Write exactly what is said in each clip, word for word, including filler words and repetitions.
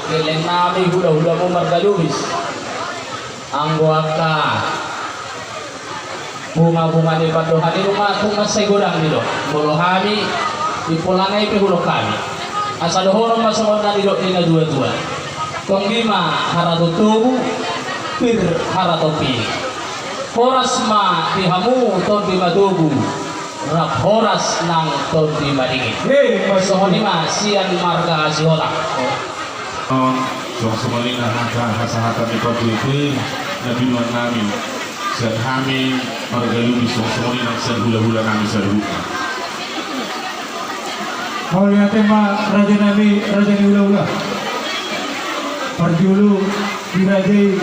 Gelleng nami, hula-hulamu marga Lubis. Anggo angka bunga-bunga ni pandohan i, nunga tung mansai godang didok. Molo hami, di polana i pe hudok hami. Asa dohonon ma songon na nidok ni na tua-tua. Tonggi ma harato tobu, pir harato pir. Horas ma di hamu Tondi Matogu, rap horas nang Tondi Madingin. Eh, Mas. Songon i ma sian marga Sihotang. On, songon songon i na hata hasahatan ni pabue na binuan nami. Sian hami marga Lubis, songon songon i nang sian hula-hula nami saluhutna. Mauliate ma raja nami, raja ni hula-hula. Parjolo dirajai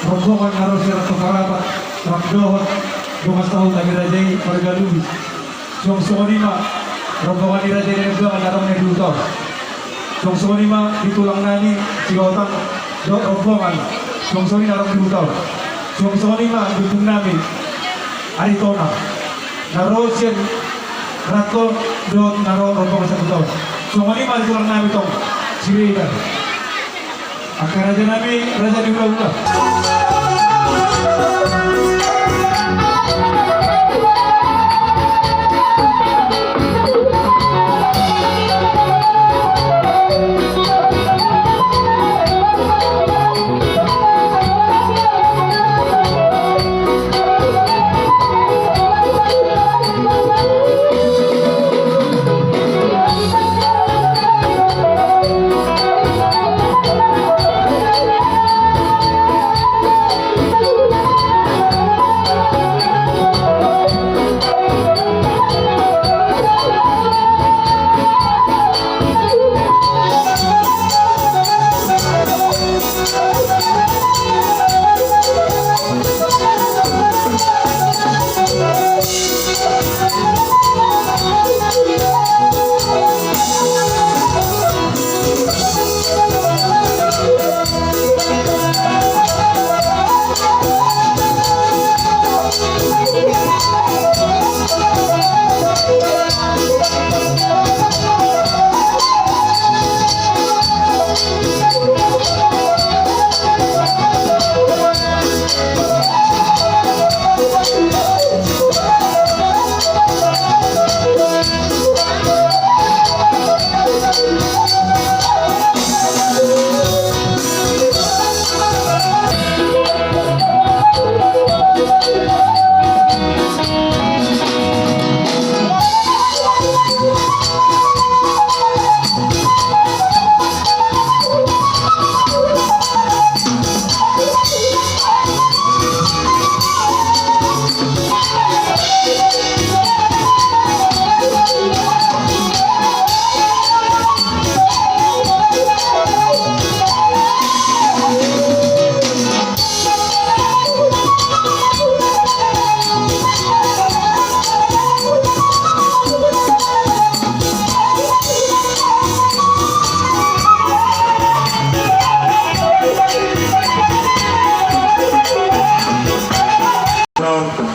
rombongan na ro sian Rantau Parapat, rap dohot dongan sahuta dirajai marga Lubis. Songon songon i ma rombongan ni raja ni Limbangan na adong na di huta on. Songon songon i ma di tulang nami Sihotang dohot rombongan. Songon songon i na adong di huta on. Songon songon i ma di ompung nami Aritonang na ro sian Rantau dohot na ro rombongan sian huta on. Songon i ma di tulang nami tong Siregar. Angka raja nami, raja ni hula-hula.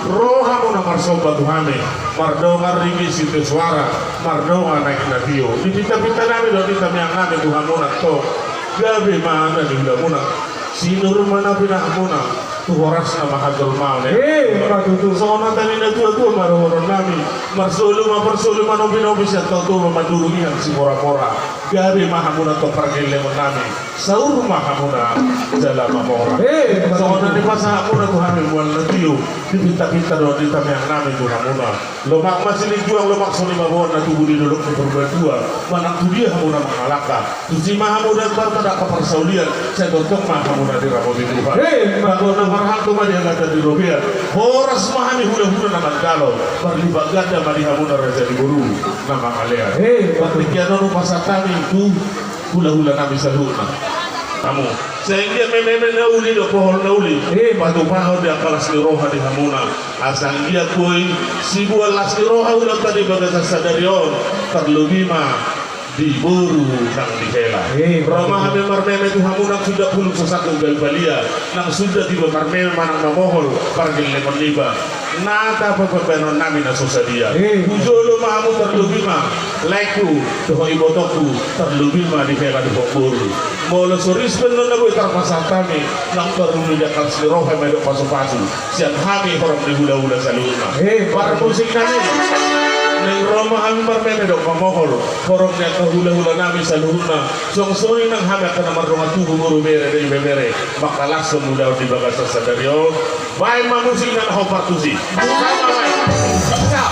Ro hamuna marsomba tu hami, mardongan ringgit sitio suara, mardongan aek na tio. Dipinta-pinta nami dohot di tamiang nami tu hamuna tong. Gabe ma na niulamuna. Sinur ma na pinahanmuna. Tu horasna ma hajolmaon. Eh, patutu. Songon hata ni na tua-tua ma dohonon nami. Marsolu ma, parsolu ma, nopi-nopi sian tau-tau ma, manduru ian simora-mora. Gabe ma hamuna tong pargellengon nami. Saur ma hamuna jala mamora. Eh, patutu. Songon na nipasahatmuna tu hami mual na tio. Dipinta-pinta dohot di tamiang nami tu hamuna. Lomak ma silinjuang, lomak soni ma boan na tubu di dolok ni Purbatua. Manang tu dia hamuna mangalangka, tusi ma hamu dang tartadangka parsaulian, sai tongtong ma hamuna diramoti Tuhan. Hei, bagot na marhalto ma di hagata di robean. Horas ma hami hula-hula na mandalo. Marlipat ganda ma di hamuna raja ni boru na mangalean. Hei, bagot. Partingkian on hupasahat hami tu hula-hula nami saluhutna. Hamu. Sai anggiat meme na uli dohot pohol na uli. Eh, patupahon di angka las ni roha di hamuna. Asa anggiat boi sibuan las ni roha ulaonta di bagasan sadari on. Tarlobi ma di boru nang di hela. Ro ma hami marmeme tu hamu nang suda pulung sasangkung gabe balia, nang suda tiba marmeme manang mamohol pargellengon niba. Nata pambahenon nami na so sadia. Hujolo ma hamu tarlobi ma laengku dohot ibotongku, tarlobi ma di hela dohot boru. Molo so ris pe annon na boi tarpasahat hami, nang parhulu di angka siroha ma didok pasupasu sian hami horong ni hulahula saluhutna. Parmusik nami, naeng ro ma hami marmeme dohot mamohol horong ni angka hulahula nami saluhutna. Songon songon i nang hami angka na mardongan tubu, boru, bere dohot ibebere, mangkalashon ulaon di bagasan sadari on. Baen ma musik na hombar tusi. Sama baen. Sa.